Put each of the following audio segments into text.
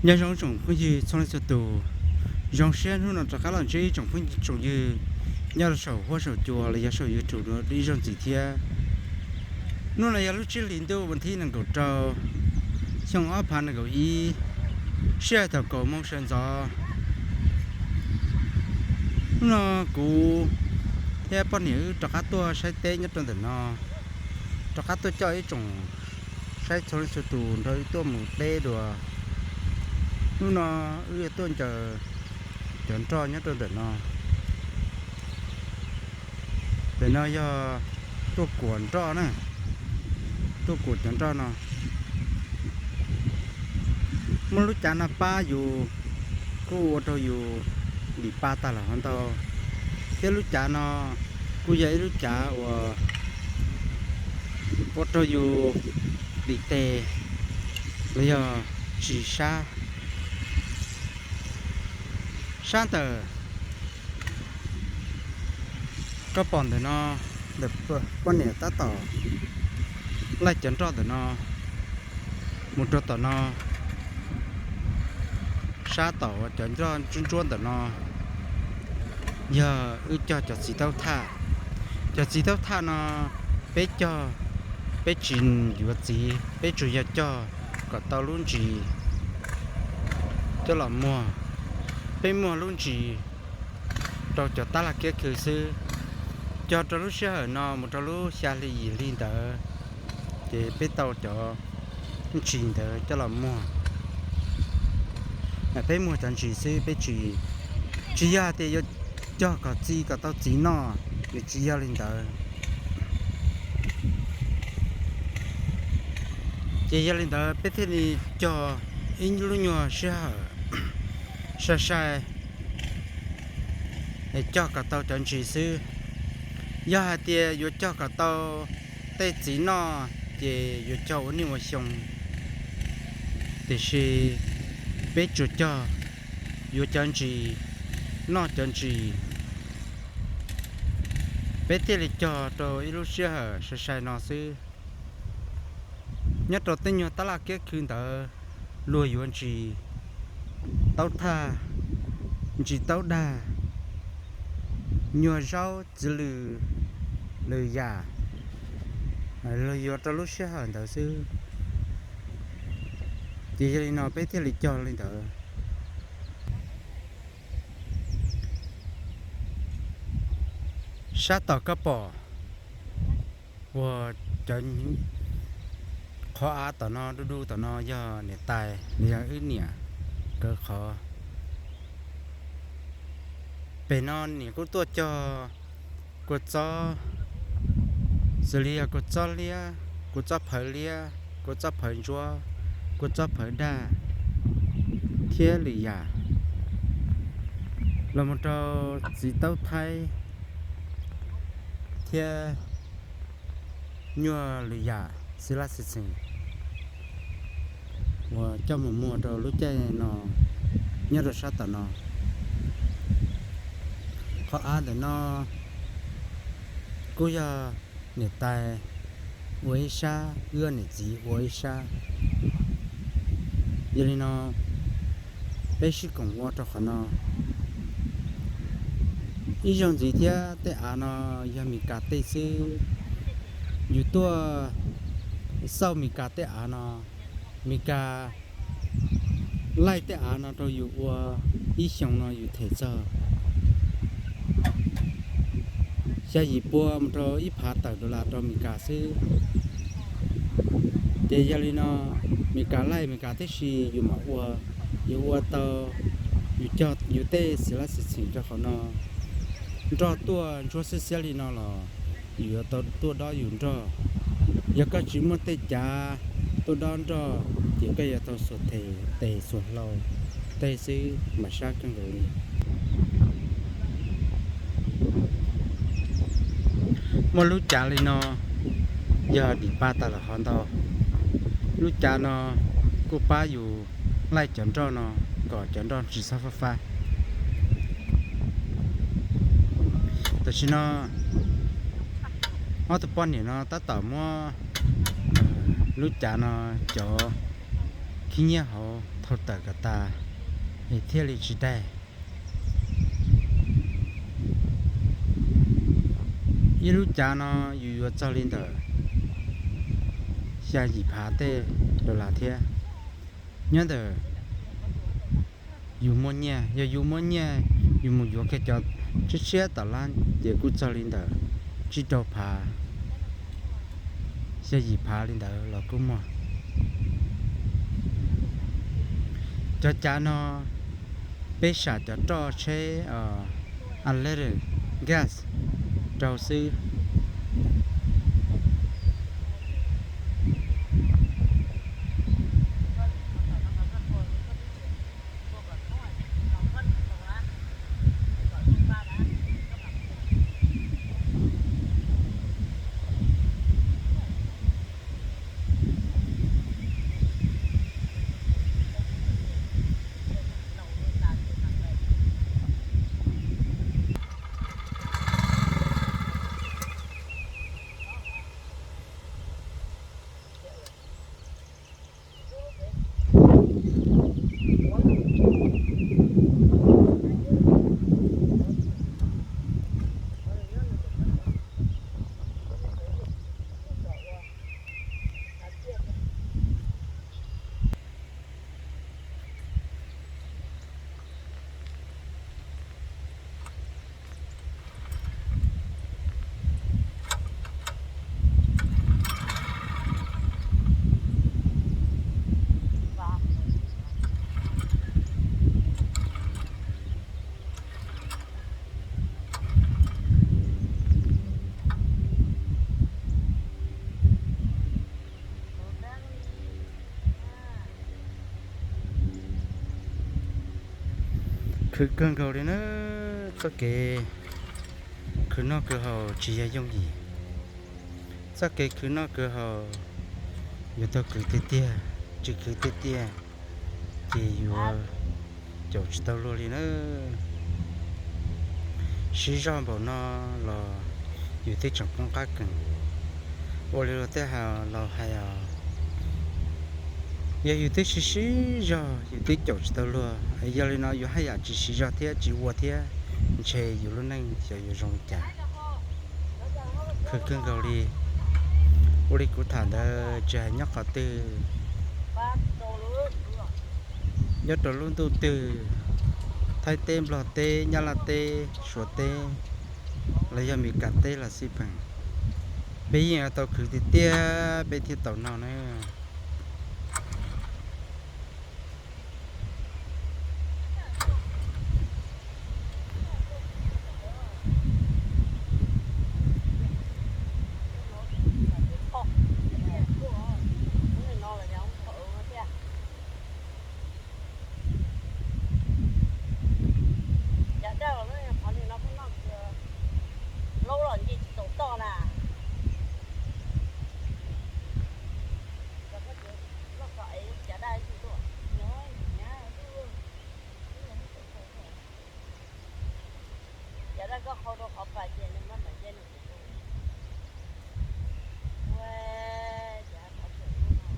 Nyob zoo tsoom phooj ywg txhua leej txhua tus, zoo siab hnub no rov qab los ntsib tsoom phooj tsoom ywg nyob rau saum huab saum cua los yog saum YouTube dua ib zaug ntxiv thiab. Hnub no yog lub tsib hlis ntuj vas thib nees nkaum rau, xyoo ob phav nees nkaum ib, sij hawm thaum kaum moos sawv ntxov. Hnub no kuv thiab poj niam wb rov qab tuaj saib teb nyob rau ntawm no, rov qab tuaj coj ib tsoom saib txhua leej txhua tus nrog wb tuaj mus teb dua. Hnub no wb yuav tuaj ncaws cov nroj nyob rau ntawm no. Ntawm no yog tuaj kuam nroj na, tuaj kuam cov nroj no. Muaj lub cav no pab yus kuj ua rau yus dim pa tag los ho ntau, thiab lub cav no kuj yog ib lub cav uas ua rau yus dim tes los yog tsis sab. Sab ntawm koj pom ntawm no, ntawm poj niam tab tom laij cov nroj ntawm no mus rau tom no, sab tom uas cov nroj ntsuab ntsuab ntawm no yog wb cog cov txiv taub thaj. Cov txiv taub thaj no peb cog, peb tsis yuav txiv, peb tsuas yog cog kom tau lub ntsis coj los muag. Peb muag lub ntsis rau cov tab laj kiab khw xwb, cog rau lub sij hawm no mus rau lub xya hli yim hli ntawd, ces peb tau cov ntsis ntawd coj los muag. Peb muag cov ntsis xwb, peb tsis, tsis yog hais tias yuav cog kom txi kom tau txiv noj, nws tsis yog li ntawd. Ces yog li ntawd peb thiaj li cog ib lub nyuag sij hawm sai sai, cog kom tau cov ntsis xwb. Yog hais tias yuav cog kom tau tej txiv noj, ces yuav cog ua niaj ua xyoo, tiam sis peb tsuas cog yuav cov ntsis, noj cov ntsis. Peb thiaj li cog rau ib lub sij hawm sai sai no xwb. Nyob rau tej nyuag tab laj kiab khw ntawd, luag yuav ntsis taub thaj, ntsis taub dag, nyuag zaub txiv lws, lwm yam, luag yuav rau lub sij hawm ntawd xwb. Ces yog li no peb thiaj li cog li ntawd. Sab tom koj pom uas cov qhov av tom no du du tom no yog niam tais los yog wb niam nkawd qhov. Pem no niam kuj tuaj cog kua txob, xws li yog kua txob liab, kua txob phawv liab, kua txob phawv ntsuab, kua txob phawv daj, thiab lwm yam, los mus rau txiv taub thaib thiab nyuag lwm yam xwb laj xwm txheem uas coj mus muag rau lub caij no nyob rau sab tom no. Qhov av ntawm no kuj yog niam tais ua ib sab, wb niam txiv ua ib sab. Yog li no peb sib koom ua rau qhov no. Ib zaug ntxiv thiab, tej av no yog Mes Kas tej xwb. Yus tuaj xauj Mes Kas tej av no, Mes Kas laij tej av no rau yus ua ib xyoos no yus them txog xya yim pua mus rau ib phav tawm dollar rau Mes Kas xwb. Ces yog li no, Mes Kas laij Mes Kas tib si yus mam ua, yus ua tau, yus cog yus tej xis lab xis txim rau qhov no, nroj tuaj ntsuab xiab xiab li no los yus yuav tau tuaj dob yus nroj. Yog koj tsis muaj tej cav tuaj dob nroj, ces koj yuav tau xuas tes xuas hlau tej xwb mas sab kawg nkaus li. Muaj lub cav li no yog dim pa tas lawm hov ntau. Lub cav no kuj pab yus laij cov nroj no kom cov nroj tsis txhob fab fab. Tam sim no ob tug poj niam no tab tom muab lub cav no cov khib nyiab hauv thau tawm kom tas es thiaj li tsis daig. Ib lub cav no yus yuav txog li ntawm xya yim phav tej dollar thiab. Nyob ntawm yus muaj nyiaj, yog yus muaj nyiaj yus mus yuav kiag cov tshiab tshiab tom lab ces kuj txog li ntawm tsib rau phav, xya yim phav li ntawd los kuj muaj. Cov cav no peb sam cov roj tsheb electric gas rau xwb. Khwv kawg nkaus li na, txoj kev khwv noj khwv haus tsis yog yooj yim. Txoj kev khwv noj khwv haus yuav tau khwv tiag tiag, tsis khwv tiag tiag ces yuav caum tsis tau luag li na. Siv zog npaum no los yus twb tseem poob qab kees. Ua li luag tej laus hais os, yog yus twb siv siv zog yus twb caum tsis tau luag, yog li no yus haj yam tsis siv zog thiab tsis ua thiab, ntshe yus lub neej xyov yuav zoo li cas. Khwv kawg nkaus li. Ua li kuv tham ntawd tsis hais nyob qhov twg, nyob rau lub ntuj twg, Thaib teb, Nplog teb, Nyab Laj teb, Suav teb, los yog Mes Kas teb los xij peem, peb yeej yuav tau khwv tiag tiag peb thiaj tau noj na. Cov daj los qhov li no peb noj laub los nce tsis tau toj na. Cov koj tias loj ko es cov daj tsis tuaj, nyob nyab tuaj. Cov daj koj qhau rau qhov pas ces nws maj mam nce nws tus tus. Ua, cov qhov tseem lub no.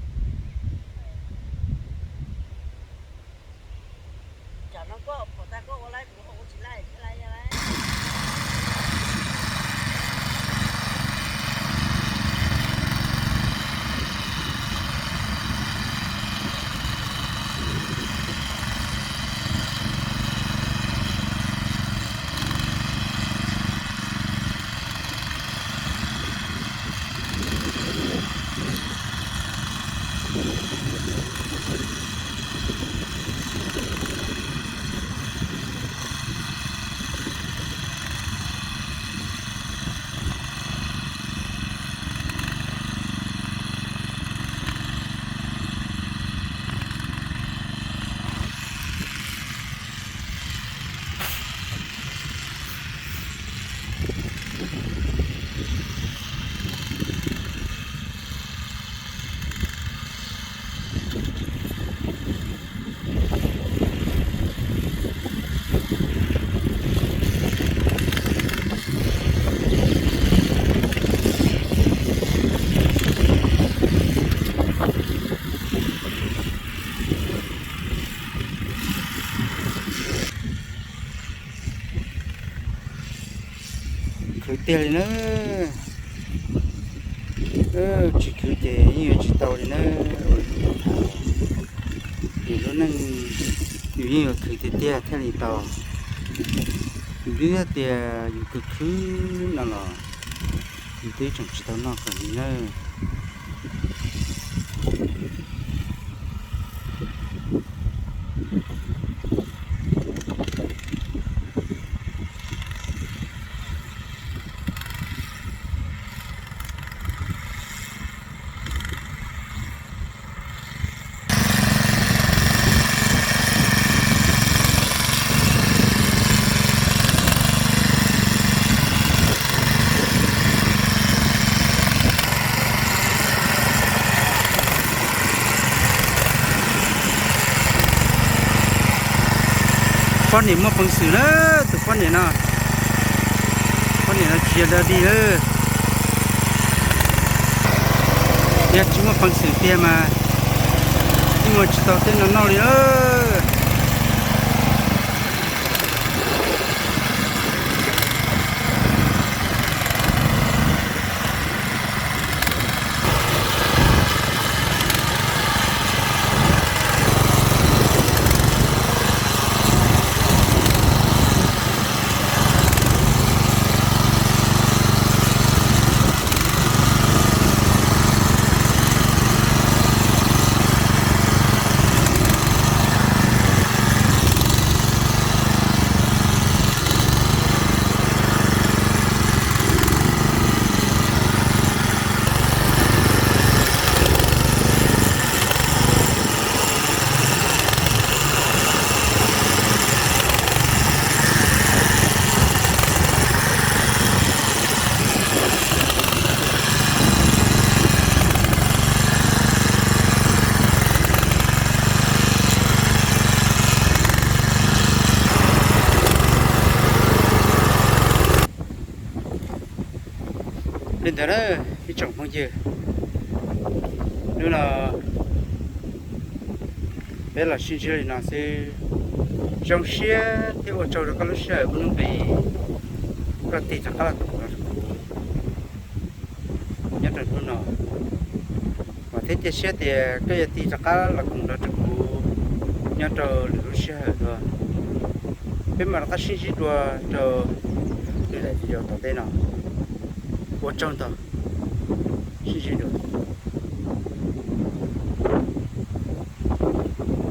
Tsam no koj pom tag koj ua laib kuv ho ua tsis laib thiab lauj, yog lauj. Tiag li na, tsis khwv ces yeej yuav tsis tau li na. Yus lub neej yus yeej yuav khwv tiag tiag thiaj li tau. Yus twb tias yus khwv khwv no los yus twb tseem tsis tau noj kom li na. Poj niam muaj peev xwm na, tus poj niam no, poj niam no tsis yog da dig lawm. Yog tsis muaj peev xwm tiag mas yeej ua tsis tau tej no noj li na. Li ntawd na, ib tsoom phooj ywg, hnub no peb los sib ntsib li no xwb. Zoo siab thiab ua tsaug rau koj lub sij hawm ub hnub nqis koj tig rov qab los koom nrog rau kuv nyob rau hnub no. Vam thiab cia siab tias koj yuav tig rov qab los koom nrog rau kuv nyob rau lwm lub sij hawm dua. Peb mam rov qab sib ntsib dua rau lwm daim video tom ntej no. Ua tsaug ntau, sib ntsib dua.